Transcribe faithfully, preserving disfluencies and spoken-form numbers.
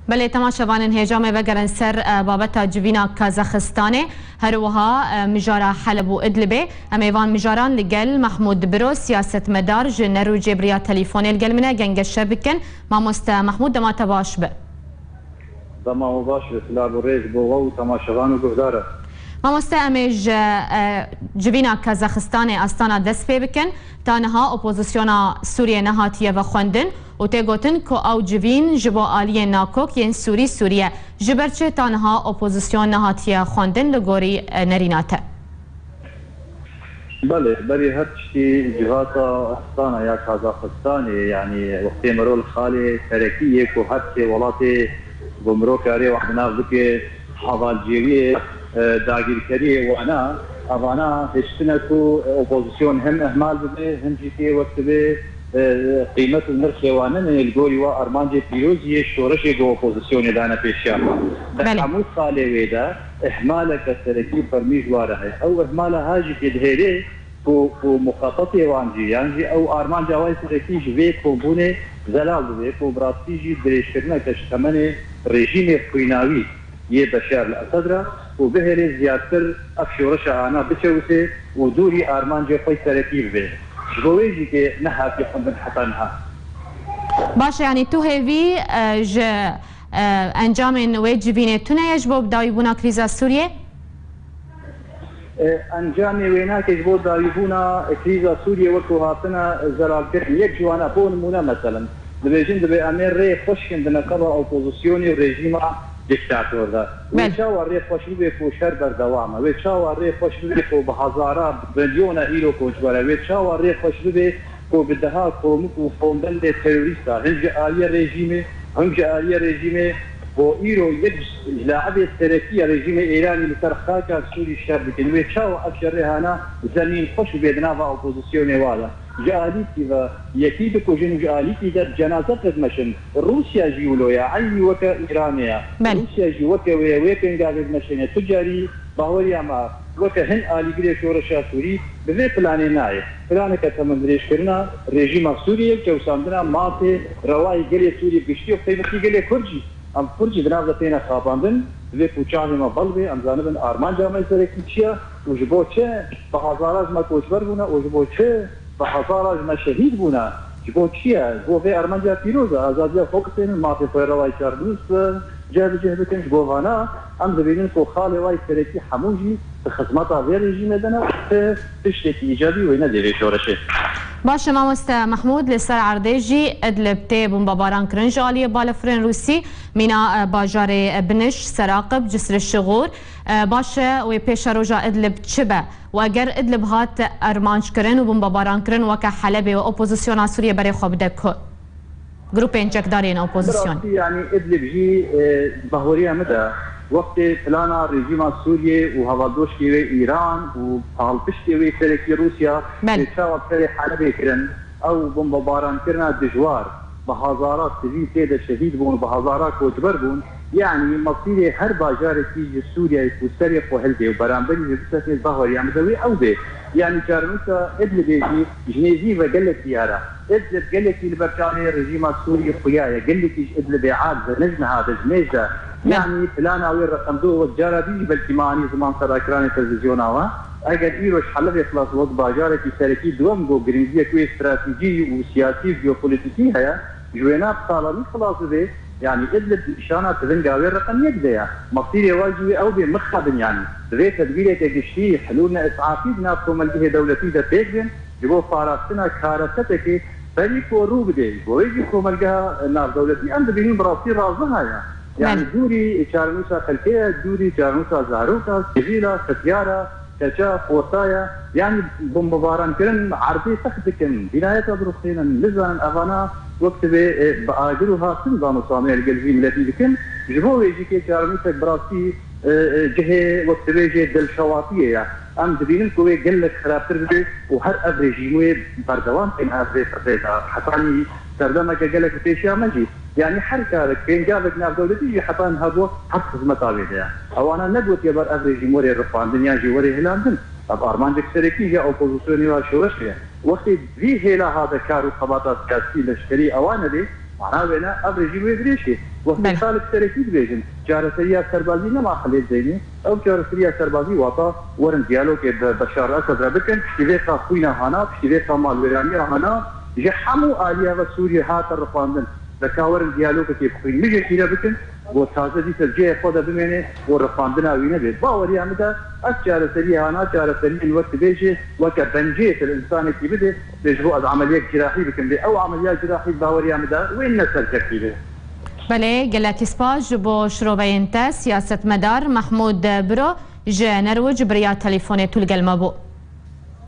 Belê, temaşevanên hêja, me vegerin ser, e, babeta civîna Kazaxistanê, her wiha, e, mijara Heleb û Idlibê. Em ê van mijaran li gel Mehmûd Biro, siyasetmedar ji Nerûcê bi riya telîfonê li gel min e, gengeşe bikin. Mamoste Mehmûd, dema te baş be. Dema we baş be, silav û rêz bo we û temaşevan û guhdara. Mamoste, em ê ji, e, civîna Kazaxistanê astana dest pê bikin. Ta niha opozisyona Sûriyê nehatiye vexwendin û tê gotin ku ew civîn ji bo aliyên nakok yên Sûrî Sûrî ye. Ji ber çi ta niha opozisyon nehatiye xwendin li gorî, e, nerîna te? Belê, berî her tiştî cihata Astana ya Kazaxistanê, yanî wextê miro li xalê serekî yê ku her sê welatê ku miro karê wan bi nav bike, hevalcêwiyê, e, dagirkeriyê wana, evana hiştine ku opozisyon hem ihmal bibe, hem jî tê wek dibe, e, qîmet û nirxê wan nene li gorî wa armancê pîroz yê şoreşê ku opozisyonê dane pêşiya xwe. Di Belê. Hemû xalê wê de ihmaleke serekî fermî ji wa re heye. Ew ihmala ha jî kê dihêrê ku, ku muxetetê wan jî, yan jî ew armanca wan serekî ji vê kombûnê zelal bibe, ku bi rastî jî dirêjkirineke ji temenê rejîmê xwînawî yê Beşar li Esed re û bihêlê ziyadtir ev şoreşa ana biçewise û dûrî armancê xwe serekî bibe. Ji bo wê jî kê nehatiye xwendin heta niha. Baş e, yanî tu hêvî, e, ji, e, encamên wê civînê tune ye ji bo bidawîbûna krîza Sûriyê? E, encamê wênakê ji bo dawîbûna krîza Sûriyê wek ku hatine zelalkirin. Yek ji wana, bo nimûne, meselen, dibêjin, dibê em ê rê xweş kin di neqeba opozisyonê û rejîma diktator de. Wê Belê. Çawa rê xweş bibe ku şer berdewam e? Wê çawa rê xweş bibe ku bi hezara, bi milyona îro koçber e? Wê çawa rê xweş bibe ku bi deha komik û fonbendê terorîsta, him ji aliyê rejîmê, him ji aliyê rejîmê, ku îro yek ji laibê serekî ya rejîmê Îranî li ser xaka Sûrî şer dikin. Wê çawa ev şerê hana zemîn xweş bibe di nava opozisyonê wa de? Ji alîkî ve yekî dikujin û ji alîkî de cenaze pê dimeşin. Rûsya jî wilo ye, eynî weke Îranê ye. Belê. Rûsya jî weke wê, wê pêngavê dimeşîne. Tu carî baweriya me weke hin alîgirê şoreşa Sûrî bi vê planê nayê. Planeke temendirêjkirina rejîma Sûriyê, çewsandina mafê rewayê gelê Sûriyê bi giştî û bi taybetî gelê Kurd jî. Em Kurd jî di nav de têne xapandin, divê ku çavê me bal bê, em zanibin armanca me serekî çi ye û ji bo çi bi hezara ji me koçber bûne û ji bo çi bi hezara ji me şehîd bûne. Ji bo çi ye? Ji bo vê armanca pîroz e, azadiya xwe bistênin, mafê xwe rewayê çar nûs cih bi cih bikin. Ji bo vana em dibînin ku xalê wayî serekî hemû jî di xizmeta vê rejîmê de ne û ti tiştekî îcabî wê nedê vê şoreşê. Baş e, mamoste Mehmûd, li ser erdê jî Idlib tê bombebaran kirin ji aliyê balafirên Rûsî, mîna, e, bajarê Biniş, Seraqib, Cisr Şixûr. E, baş e, wê pêşeroja Idlib çi be? Û eger Idlib hat armanc kirin û bombebaran kirin weke Helebê û opozisyona Sûriyê berê xwe bide ku? Grûpên çekdarên opozisyon. Bi rastî, yanî Idlib jî, e, bahweriya min de wextê plana rejîma Sûriyê û hevaldoşkê wê Îran û palpiştê wê serekî Rûsya, Belê. E, çawa serê Helebê kirin, ew bombebaran kirina dijwar, bi hezara sivîl tê de şehîd bûn, bi hezara koçber bûn. Yanî mesîrê her bajarekî ji Sûriyeyê ku serê xwe hildê û beramberî jî bisekine, bahweriya min de wê ew bê. Yanî çarenûsa Idlibê jî ji nêzî ve gelek diyar e. Idlib gelekî li ber çavê rejîma Sûrî xuya ye. Gelekî ji Idlibê aciz e, ne ji niha de, ji mêj de. Yanî plana wê reqem du, wek cara dî jî belkî me anî ziman serdakiranê televîzyona we. Eger îro ji Helebê xilas, wek bajarekî serekî duwem ku giringiyek wê stratejî û siyasî û jeopolitîkî heye, ji wêna bi salanî xilas bibe, yanî Idlib nîşana tivinga wê reqem yek de ye. Mesîrê wa jî wê ew bê, mixabin yanî. Divê tedbîreke giştî, hilûlne îsafî di nav komelgehê dewletî de pêk bên, ji bo parastina karesetekê berî ku rû bidê. Ji bo wê jî komelgeha navdewletî em dibînin bi rastî raziha ye. Yanî Belê. Dûrî çarenûsa xelkê ye, dûrî çarenûsa zaroka, sivîla, xityara, keça, xorta ye. Yanî bombebaran kirin, erdê tex dikin, vîlayeta dirûxînin, nizanin evana wek divê, e, bi agir û hastin zano samê li gel vî miletî dikin. Ji bo wê jî kê çarenûsek bi rastî e, e, cihê wek dibêjê dilşewatiyê ye. Em dibînin ku wê gelek xirabtir bibe û her ev rejîm wê berdewam kên ev vê qisê de. Hetanî serdemeke gelek bi pêşiya me jî. Yanî her karek, pêngavek navdewletî jî heta niha bû her xizmeta wê de ye. Ewana negotiye ber ev rejîm were rifandin yan jî were hilandin. Ev armancek serekî ya opozisyonê ya şoreşê ye. Wextê vî hêla hate kar û xebata siyasî, leşkerî ewa nebe, mana wê ne ev rejîm wê dirêjê. Wextê Belê. Xalid serekî dibêjin, çareseriya serbazî nema Xelêl Zeynî. Ew çareseriya serbazî wata werin diyalogê bi Beşar Esed re bikin, piştî vê xa xwîna hana, piştî vê xa malwêraniya hana, ji hemû aliya ve Sûriyê hate rifandin. Ve ka werin diyalogekê bi xwînmijekî re bikin, bo taze dîsa cihê xwe de bimêne û rifandina wî nebe. Baweriya min de ev çareseriyê hana, çareseriyên wek dibêjê, weke benceyê tu li insanekî bidê, dê ji bo ez emeliyek cirahî bikim, lê ew emeliya cirahî baweriya min de wê ne serkefî be. Belê, gelekî spas ji bo şiroveyên te, siyasetmedar Mehmûd Biro ji Nerwic bi riya telefonê tu li gel me bû.